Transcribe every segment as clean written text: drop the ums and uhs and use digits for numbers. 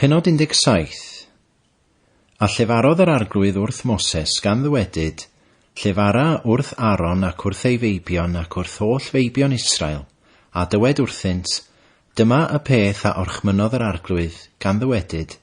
Pennod 17. A llefarodd yr Arglwydd wrth Moses gan ddywedyd, Llefara wrth Aaron ac wrth ei feibion ac wrth holl feibion Israel, a dywed wrthynt, Dyma y peth a orchmynnodd yr Arglwydd, gan ddywedyd,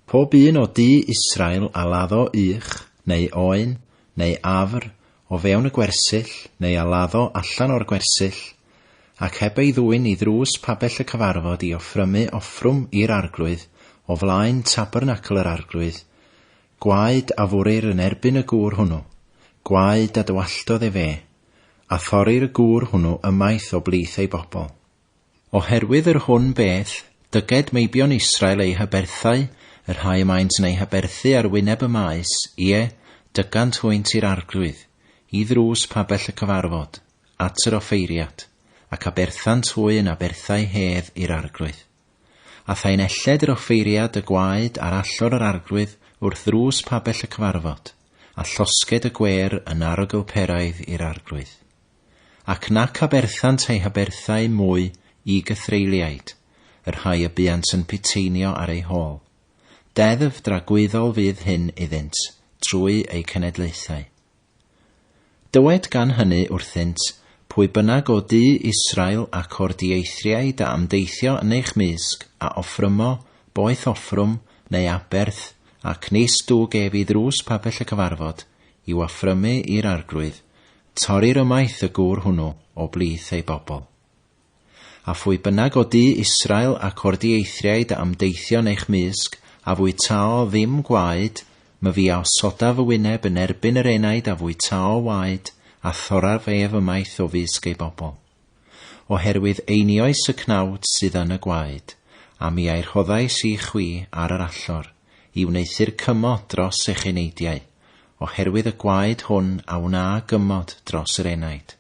Pob un o dŷ Israel a laddo ych, neu oen, neu afr, o fewn y gwersyll, neu a laddo allan o'r gwersyll, ac heb ei ddwyn i ddrws pabell y cyfarfod i offrymu offrwm i'r Arglwydd o flaen tabernacl yr Arglwydd, gwaed a fwrir yn erbyn y gŵr hwnnw, gwaed a dywalltodd efe, a thorir y gŵr hwnnw ymaith o blith ei bobl. Oherwydd yr hwn beth, dyged meibion Israel eu haberthau, y rhai y maent yn eu haberthu ar wyneb y maes, ie, dygant hwynt i'r Arglwydd, i ddrws pabell y cyfarfod, at yr offeiriad, ac aberthant hwy yn aberthau hedd i'r Arglwydd. A thaenelled yr offeiriad y gwaed ar allor yr Arglwydd wrth ddrws pabell y cyfarfod, a llosged y gwêr yn arogl peraidd i'r Arglwydd. Ac nac aberthant eu haberthau mwy i gythreuliaid, y rhai y buant yn puteinio ar eu hôl. Deddf dragwyddol fydd hyn iddynt, trwy eu cenedlaethau. Dywed gan hynny wrthynt, Pwy bynnag o dŷ Israel ac o'r dieithriaid a ymdeithio yn eich mysg, a offrymo, boeth offrwm, neu aberth, ac nis dwg ef i ddrws pabell y cyfarfod, i'w offrymu i'r Arglwydd, torrir ymaith y gŵr hwnnw o blith ei bobl. A phwy bynnag o dŷ Israel ac o'r dieithriaid a ymdeithio yn eich mysg, a fwytao ddim gwaed, myfi a osodaf fy wyneb yn erbyn yr enaid a fwytao waed, a thorraf ef ymaith o fysg ei bobl. Oherwydd einioes y cnawd sydd yn y gwaed, a mi a'i rhoddais i chwi ar yr allor, i wneuthur cymod dros eich eneidiau, oherwydd y gwaed hwn a wna gymod dros yr enaid.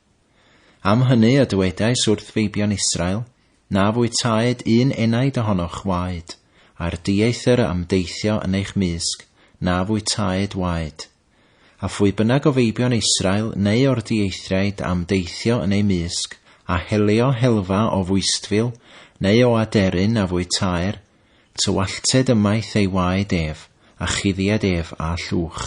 Am hynny y dywedais wrth feibion Israel, Na fwytaed un enaid ohonoch waed, a'r dieithr a ymdeithio yn eich mysg, na fwytaed waed. A phwy bynnag o feibion Israel neu o'r dieithriaid a ymdeithio yn eu mysg, a helio helfa o fwystfil, neu o aderyn a fwytaer, tywallted ymaith ei waed ef, a chuddied ef â llwch.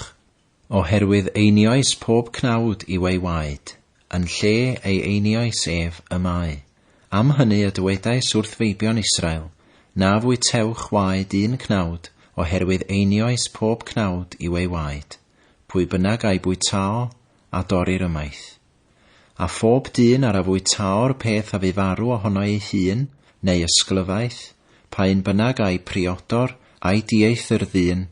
Oherwydd einioes pob cnawd yw ei waed, yn lle ei einioes ef y mae. Am hynny y dywedais wrth feibion Israel, Na fwytewch waed un cnawd, oherwydd einioes pob cnawd yw ei waed. Pwy bynnag a'i bwytao, a dorrir ymaith. A phob dyn ar a fwytao'r peth a fu farw ohono ei hun, neu ysglyfaeth, pa un bynnag a'i priodor, a'i dieithr ddyn,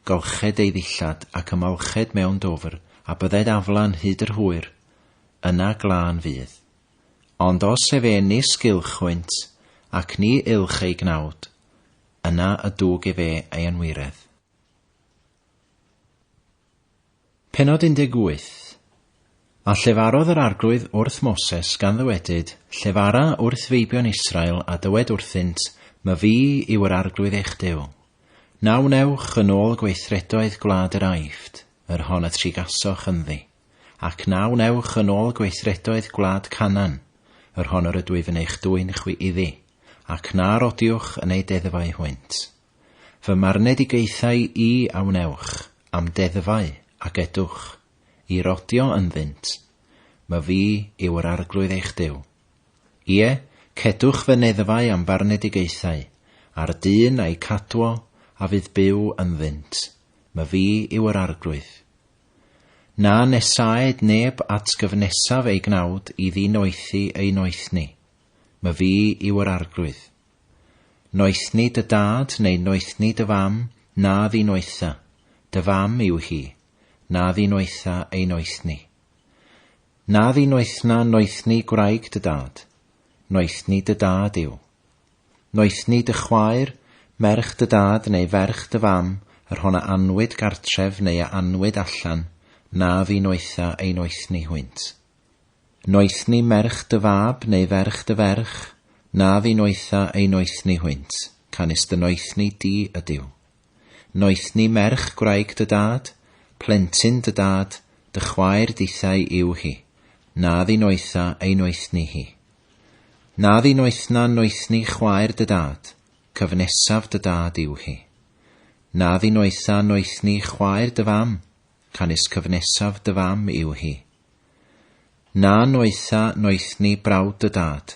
golched ei ddillad, ac ymolched mewn dwfr, a bydded aflan hyd yr hwyr, yna glân fydd. Ond os efe nis gylch hwynt, ac ni ylch ei gnawd, yna y dwg efe ei anwiredd. Pennod 18. A llefarodd yr Arglwydd wrth Moses, gan ddywedyd, Llefara wrth feibion Israel, a dywed wrthynt, Myfi yw yr Arglwydd eich Duw. Na wnewch yn ôl gweithredoedd gwlad yr Aifft, yr hon y trigasoch ynddi, ac na wnewch yn ôl gweithredoedd gwlad Canaan, yr hon yr ydwyf yn eich dwyn chwi iddi, ac na rodiwch yn eu deddfau hwynt. Fy marnedigaethau i a wnewch, a'm deddfau a gedwch, i rodio ynddynt, myfi yw yr Arglwydd eich Duw. Ie, cedwch fy neddfau a'm barnedigaethau, a'r dyn a'i cadwo a fydd byw ynddynt, myfi yw yr Arglwydd. Na nesaed neb at gyfnesaf ei gnawd i ddinoethi ei noethni, myfi yw yr Arglwydd. Noethni dy dad neu noethni dy fam, na ddinoetha, dy fam yw hi, na ddinoetha ei noethni. Na ddinoethna noethni gwraig dy dad, noethni dy dad yw. Noethni dy chwaer, merch dy dad neu ferch dy fam, yr hon a anwyd gartref neu a anwyd allan, na ddinoetha ei noethni hwynt. Noethni merch dy fab neu ferch dy ferch, na ddinoetha ei noethni hwynt, canys dy noethni di ydyw. Noethni merch gwraig dy dad, plentyn dy dad, dy chwaer dithau yw hi, na ddinoetha ei noethni hi. Na ddinoethna noethni chwaer dy dad, Cyfnesaf dy dad yw hi. Na ddinoetha noethni chwaer dy fam, canys cyfnesaf dy fam yw hi. Na noetha noethni brawd dy dad,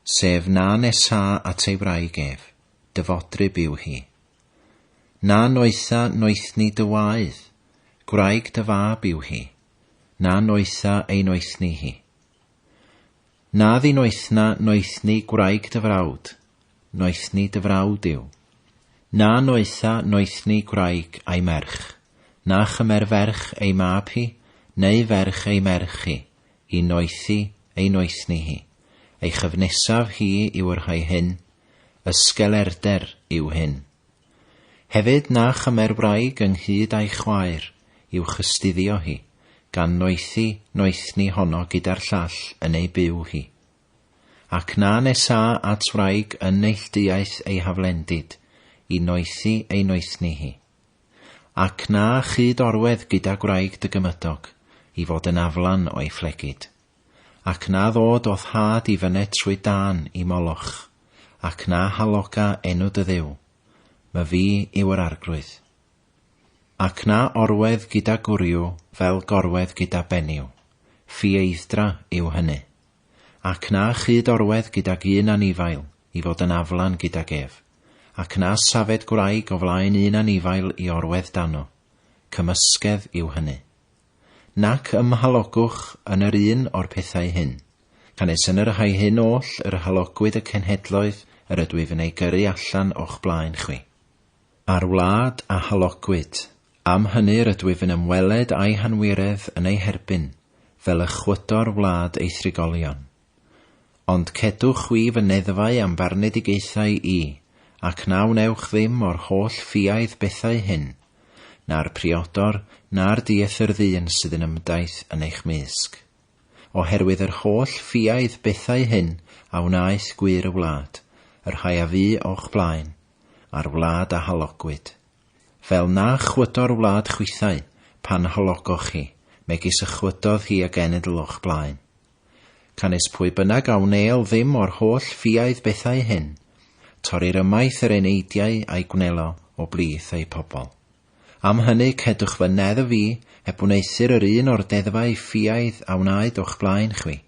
sef na nesa at ei wraig ef, dy fodryb yw hi. Na noetha noethni dy waedd, gwraig dy fab yw hi, na noetha ei noethni hi. Na ddinoethna noethni gwraig dy frawd, noethni dy frawd yw. Na noetha noethni gwraig a'i merch, na chymer ferch ei mab hi, neu ferch ei merch hi, i noethi ei noethni hi. Ei chyfnesaf hi yw y rhai hyn, ysgelerder yw hyn. Hefyd na chymer wraig ynghyd â'i chwaer, i'w chystuddio hi, gan noethi noethni honno gyda'r llall yn ei byw hi. Ac na nesâ at wraig yn neillduaeth ei haflendid, i noethi ei noethni hi. Ac na chyd orwedd gyda gwraig dy gymydog, i fod yn aflan o'i phlegid. Ac na ddod o'th had i fyned trwy dân i Moloch, ac na haloga enw dy Dduw. Myfi yw yr Arglwydd. Ac na orwedd gyda gwryw fel gorwedd gyda benyw. Ffieidd-dra yw hynny. Ac na chyd orwedd gydag un anifail, i fod yn aflan gydag ef. Ac na safed gwraig o flaen un anifail i orwedd dano. Cymysgedd yw hynny. Nac ymhalogwch yn yr un o'r pethau hyn. Canys yn y rhai hyn oll yr halogwyd y cenhedloedd yr ydwyf yn eu gyrru allan o'ch blaen chwi. A'r wlad a halogwyd, am hynny yr ydwyf yn ymweled â'i hanwiredd yn ei herbyn, fel y chwydo'r wlad ei thrigolion. Ond cedwch chwi fy neddfau a'm barnedigaethau i, ac na wnewch ddim o'r holl ffiaidd bethau hyn, na'r priodor, na'r dieithr ddyn sydd yn ymdaith yn eich mysg. Oherwydd yr holl ffiaidd bethau hyn a wnaeth gwŷr y wlad, y rhai a fu o'ch blaen, a'r wlad a halogwyd. Fel na chwydo'r wlad chwithau, pan halogoch chi, megis y chwydodd hi y genedl o'ch blaen. Canys pwy bynnag a wnêl ddim o'r holl ffiaidd bethau hyn, torrir ymaith yr eneidiau a'i gwnelo o blith eu pobl. Am hynny cedwch fy neddf fi, heb wneuthur yr un o'r deddfau ffiaidd a wnaed o'ch blaen chwi,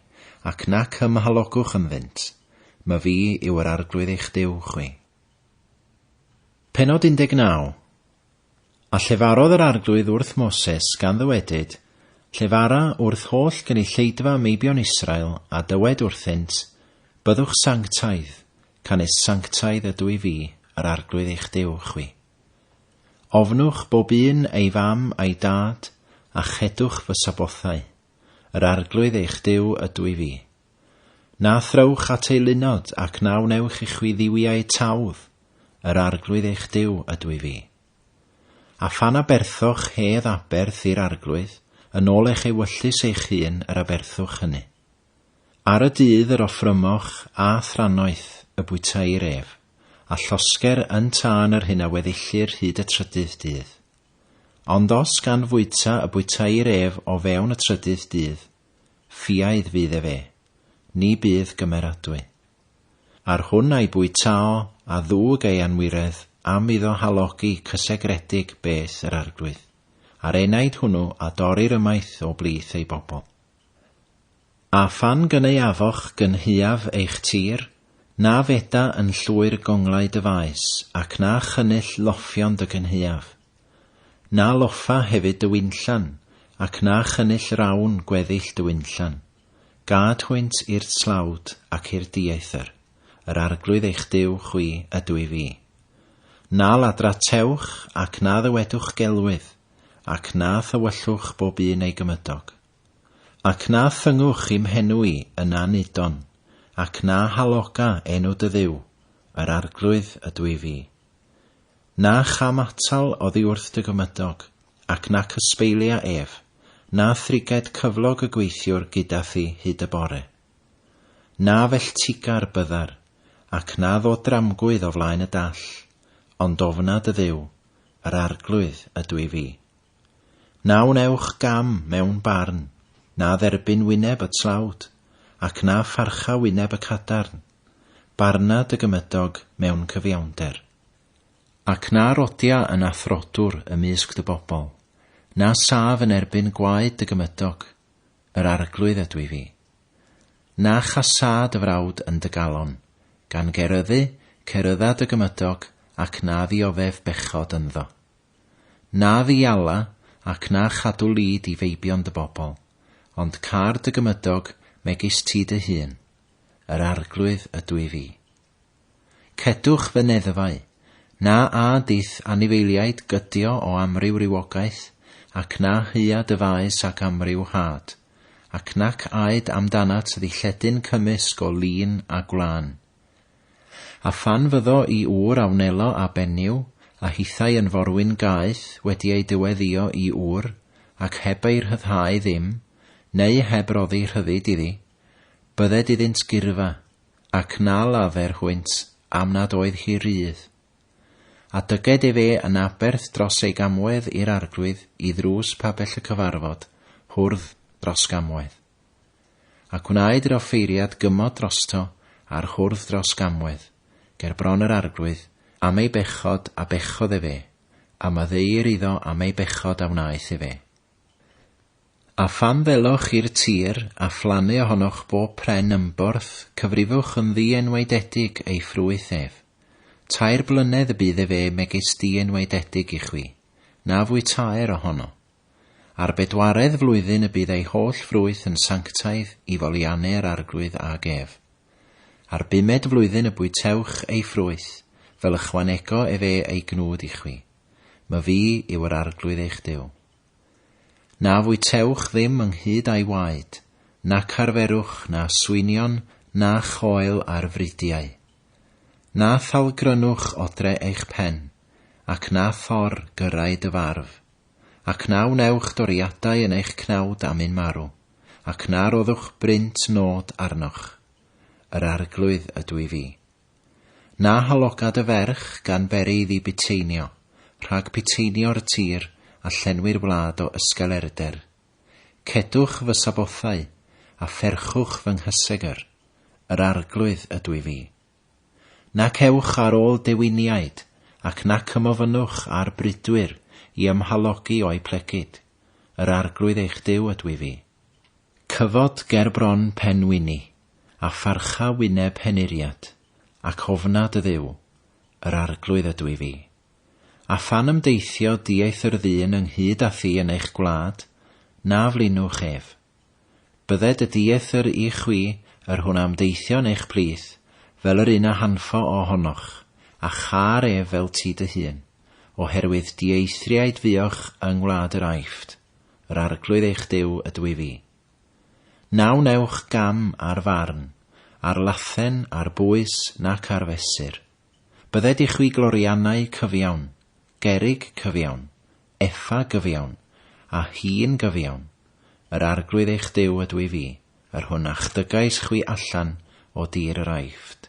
ac nac ymhalogwch ynddynt. Myfi yw yr Arglwydd eich Duw chwi. Pennod 19. A llefarodd yr Arglwydd wrth Moses, gan ddywedyd, Llefara wrth holl gynulleidfa meibion Israel, a dywed wrthynt, Byddwch sanctaidd, canys sanctaidd ydw i fi, yr Arglwydd eich Duw chwi. Ofnwch bob un ei fam a'i dad, a chedwch fy Sabothau. Yr Arglwydd eich Duw ydw i fi. Na throwch at eilunod, ac na wnewch i chwi dduwiau tawdd. Yr Arglwydd eich Duw ydw i fi. A phan aberthoch hedd aberth i'r Arglwydd, yn ôl eich ewyllys eich hun yr aberthwch hynny. Ar y dydd yr offrymoch a thrannoeth y bwyteir ef, a llosger yn tân yr hyn a weddillir hyd y trydydd dydd. Ond os gan fwyta y bwyteir ef o fewn y trydydd dydd, ffiaidd fydd ef e, ni bydd gymeradwy. A'r hwn a'i bwytao a ddwg ei anwiredd am iddo halogi cysegredig beth yr Arglwydd, a'r enaid hwnnw a dorrir ymaith o blith ei bobl. A phan gynaeafoch gynhaeaf eich tir, na feda yn llwyr gonglau dy faes, ac na chynnull loffion dy gynhaeaf. Na loffa hefyd dy winllan, ac na chynnull rawn gweddill dy winllan. Gad hwynt i'r tlawd ac i'r dieithr, yr Arglwydd eich Duw chwi ydw i fi. Na ladratewch, ac na ddywedwch gelwydd, ac na thywyllwch bob un ei gymydog. Ac na thyngwch i'm henw i yn anudon, ac na haloga enw dy Dduw, yr Arglwydd ydw i fi. Na cham atal oddi wrth dy gymydog, ac nac ysbeilia ef, na thriged cyflog y gweithiwr gyda thi hyd y bore. Na felltigar byddar, ac na ddod dramgwydd o flaen y dall, ond ofna dy Dduw, yr Arglwydd ydw i fi. Na wnewch gam mewn barn, na dderbyn wyneb y tlawd, ac na pharcha wyneb y cadarn. Barna dy gymydog mewn cyfiawnder. Ac na rodia yn athrodwr ymysg dy bobl, na saf yn erbyn gwaed dy gymydog, yr Arglwydd ydw i fi. Na chasâ dy frawd yn dy galon, gan geryddu, cerydda dy gymydog, ac na ddioddef bechod ynddo. Na ddiala, ac na chadw lid i feibion dy bobl, ond car dy gymydog megis ti dy hun, yr Arglwydd ydw i fi. Cedwch fy neddfau, na a dith anifeiliaid gydio o amryw rywogaeth, ac na hya dy faes ac amryw had, ac nac aed amdanat ddilledyn cymysg o lin a gwlân. A phan fyddo i ŵr a wnelo â benyw, a hithau yn forwyn gaeth wedi ei dyweddio i ŵr, ac heb ei rhyddhau ddim, neu heb roddi rhyddid iddi, bydded iddynt gyrfa, ac na ladder hwynt am nad oedd hi rydd. A dyged efe yn aberth dros ei gamwedd i'r Arglwydd i ddrws pabell y cyfarfod, hwrdd dros gamwedd. A gwnaed i'r offeiriad gymod drosto a'r hwrdd dros gamwedd, ger bron yr Arglwydd, am ei bechod a bechodd efe, a maddeuir iddo am ei bechod a wnaeth efe. A phan ddeloch i'r tir, a phlannu ohonoch bob pren ymborth, cyfrifwch yn ddienwaededig ei ffrwyth ef. Tair blynedd y bydd efe megis dienwaededig i chwi, na fwytaer ohono. A'r bedwaredd flwyddyn y bydd ei holl ffrwyth yn sanctaidd i foliannu yr Arglwydd ag ef. A'r bumed flwyddyn y bwytewch ei ffrwyth, fel ychwanego efe ei gnwd i chwi. Myfi yw yr Arglwydd eich Duw. Na fwytewch ddim ynghyd â'i waed, nac arferwch na swynion na choel ar fridiau. Na thalgrynwch odre eich pen, ac na thor gyrraedd dy farf, ac na wnewch doriadau yn eich cnawd am un marw, ac na roddwch brint nod arnoch. Yr Arglwydd ydw i fi. Na haloga dy ferch gan beri iddi buteinio, rhag puteinio'r tir a llenwi'r wlad o ysgelerder. Cedwch fy Sabothau, a pherchwch fy nghysegr, yr Arglwydd ydw i fi. Nac ewch ar ôl dewiniaid, ac nac ymofynnwch ar brudwyr i ymhalogi o'u plegid, yr Arglwydd eich Duw ydw i fi. Cyfod ger bron pen wini, a pharcha wyneb henuriad, ac ofna dy Dduw, yr Arglwydd ydw i fi. A phan ymdeithio dieithr ddyn ynghyd â thi yn eich gwlad, na flinwch ef. Bydded y dieithr i chwi, yr hwn a ymdeithio yn eich plith, fel yr un a hanfo ohonoch, a châr ef fel ti dy hun, oherwydd dieithriaid fuoch yng ngwlad yr Aifft, yr Arglwydd eich Duw ydw i fi. Na wnewch gam ar farn, ar lathen, ar bwys, nac ar fesur. Bydded i chwi gloriannau cyfiawn, gerrig cyfiawn, effa gyfiawn, a hin gyfiawn. Yr Arglwydd eich Duw ydw i fi, yr hwn a'ch dygais chwi allan o dir yr Aifft.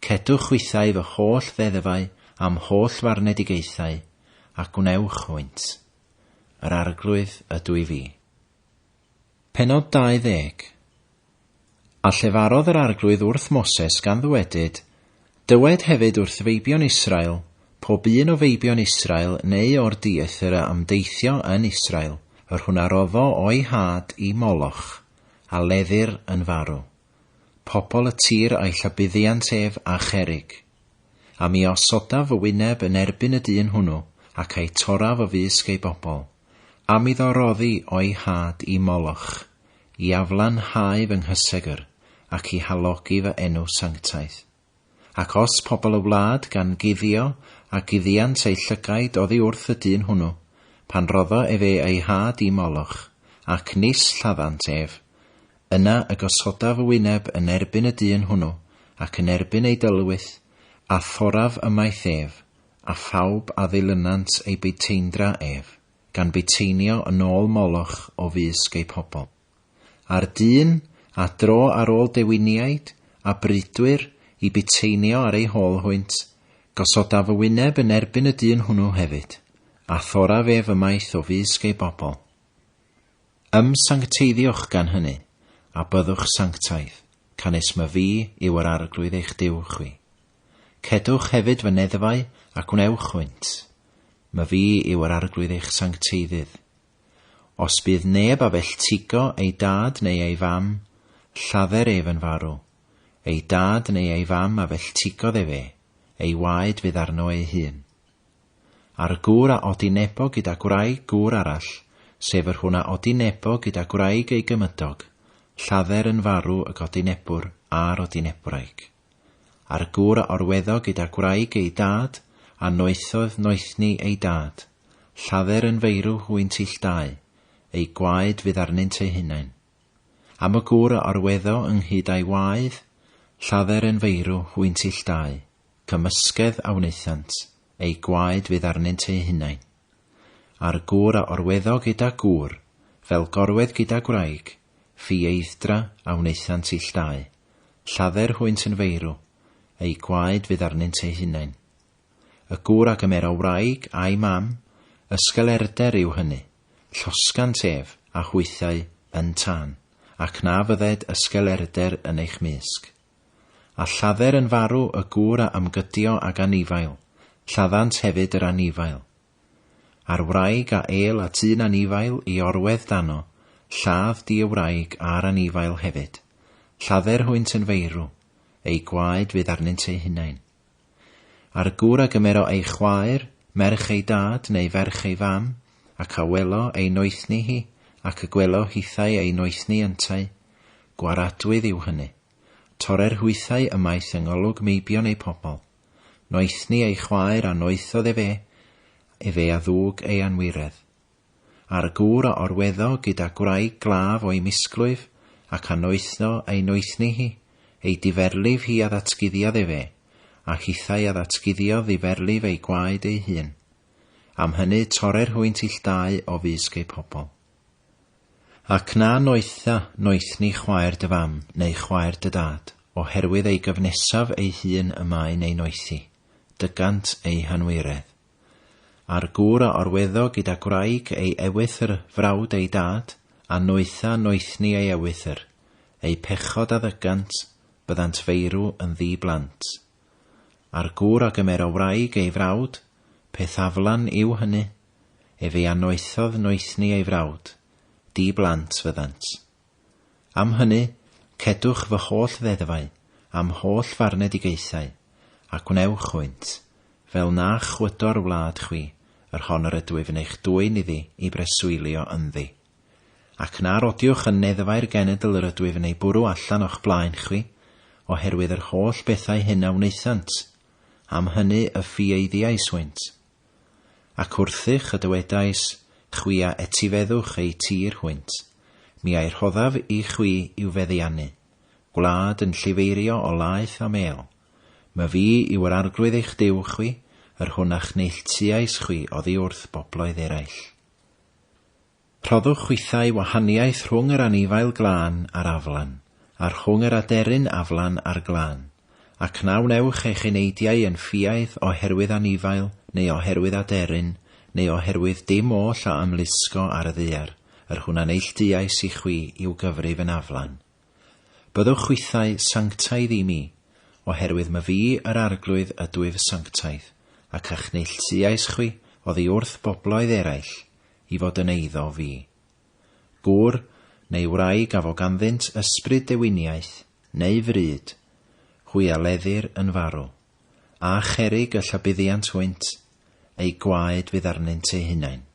Cedwch chwithau fy holl ddeddfau a'm holl farnedigaethau, a gwnewch hwynt. Yr Arglwydd ydw i fi. Pennod 20. A llefarodd yr Arglwydd wrth Moses gan ddywedyd, Dywed hefyd wrth feibion Israel, pob un o feibion Israel neu o'r dieithr a ymdeithio yn Israel, yr hwn a roddo o'i had i Moloch, a leddir yn farw. Pobl y tir a'i llabuddiant ef â cherrig. A mi osodaf fy wyneb yn erbyn y dyn hwnnw, ac a'i torraf o fysg ei bobl. Am iddo roddi o'i had i Moloch, i aflanhau fy nghysegr, ac i halogi fy enw sanctaidd. Ac os pobl y wlad gan guddio a guddiant eu llygaid oddi wrth y dyn hwnnw, pan roddo efe ei had i Moloch, ac nis lladdant ef, yna y gosodaf fy wyneb yn erbyn y dyn hwnnw, ac yn erbyn ei dylwyth, a thorraf ymaith ef, a phawb a ddilynant ei buteindra ef, gan buteinio yn ôl Moloch o fysg ei pobl. A'r dyn, a dro ar ôl dewiniaid a brudwyr i buteinio ar eu hôl hwynt, gosodaf fy wyneb yn erbyn y dyn hwnnw hefyd, a thorraf ef ymaith o fysg ei bobl. Ymsancteiddiwch gan hynny, a byddwch sanctaidd, Canys myfi yw yr Arglwydd eich Duw chwi. Cedwch hefyd fy neddfau a gwnewch hwynt. Myfi yw yr Arglwydd eich sancteiddydd. Os bydd neb a felltigo ei dad neu ei fam, lladder ef yn farw. Ei dad neu ei fam a felltigodd ef e, ei waed fydd arno ei hun. A'r gŵr a odinebo gyda gwraig gŵr arall, sef yr hwn a odinebo gyda gwraig ei gymydog, lladder yn farw y godinebwr a'r odinebwraig. A'r gŵr a orweddo gyda gwraig ei dad, a noethodd noethni ei dad, lladder yn feirw hwynt ill dau, eu gwaed fydd arnynt eu hunain. Am y gŵr a orweddo ynghyd â'i waedd, lladder yn feirw hwynt ill dau, cymysgedd a wnaethant, eu gwaed fydd arnynt eu hunain. A'r gŵr a orweddo gyda gŵr, fel gorwedd gyda gwraig, ffieidd-dra a wnaethant ill dau, Lladder hwynt yn feirw, eu gwaed fydd arnynt eu hunain. Y gŵr a gymero wraig a'i mam, ysgelerder yw hynny, llosgant ef a hwythau yn tân, ac na fydded ysgelerder yn eich mysg. A lladder yn farw y gŵr a ymgydio ag anifail, lladdant hefyd yr anifail. A'r wraig a êl at un anifail i orwedd dano, lladd di y wraig a'r anifail hefyd. Lladder hwynt yn feirw, eu gwaed fydd arnynt eu hunain. A'r gŵr a gymero ei chwaer, merch ei dad neu ferch ei fam, ac a welo ei noethni hi, ac y gwelo hithau ei noethni yntau, gwaradwydd yw hynny. Torrer hwythau ymaith yng ngolwg meibion eu pobl. Noethni ei chwaer a noethodd ef e, efe a ddwg ei anwiredd. A'r gŵr a orweddo gyda gwraig glaf o'i misglwyf, ac a noethno ei noethni hi, ei diferlif hi a ddatguddiodd ef e, a hithau a ddatguddiodd ddiferlif ei gwaed ei hun. Am hynny torrer hwynt ill dau o fysg eu pobl. Ac na noetha noethni chwaer dy fam neu chwaer dy dad, oherwydd ei gyfnesaf ei hun y mae'n ei noethi, dygant ei hanwiredd. A'r gŵr a orweddo gyda gwraig ei ewythr frawd ei dad, a noetha noethni ei ewythr, eu pechod a ddygant, byddant feirw yn ddi-blant. A'r gŵr a gymero wraig ei frawd, peth aflan yw hynny, Efe a noethodd noethni ei frawd, di-blant fyddant. Am hynny, cedwch fy holl ddeddfau, a'm holl farnedigaethau, a gwnewch hwynt, fel na chwydo'r wlad chwi, yr hon yr ydwyf yn eich dwyn iddi i breswylio ynddi. Ac na rodiwch yn neddfau'r genedl yr ydwyf yn ei bwrw allan o'ch blaen chwi, oherwydd yr holl bethau hyn a wnaethant, am hynny y ffieiddiais hwynt. Ac wrthych y dywedais, Chwi a etifeddwch eu tir hwynt, mi a'i rhoddaf i chwi i'w feddiannu, gwlad yn llifeirio o laeth a mêl. Myfi yw yr Arglwydd eich Duw chwi, yr hwn a'ch neilltuais chwi oddi wrth bobloedd eraill. Rhoddwch chwithau wahaniaeth rhwng yr anifail glân a'r aflan, a rhwng yr aderyn aflan a'r glân, ac na wnewch eich eneidiau yn ffiaidd oherwydd anifail, neu oherwydd aderyn, neu oherwydd dim oll a ymlusgo ar y ddaear, yr hwn a neillduais i chwi i'w gyfrif yn aflan. Byddwch chwithau sanctaidd i mi, oherwydd myfi yr Arglwydd ydwyf sanctaidd, ac a'ch neilltuais chwi oddi wrth bobloedd eraill, i fod yn eiddo fi. Gŵr neu wraig a fo ganddynt ysbryd dewiniaeth, neu fryd, hwy a leddir yn farw, a cherrig y llabuddiant hwynt, eu gwaed fydd arnynt eu hunain.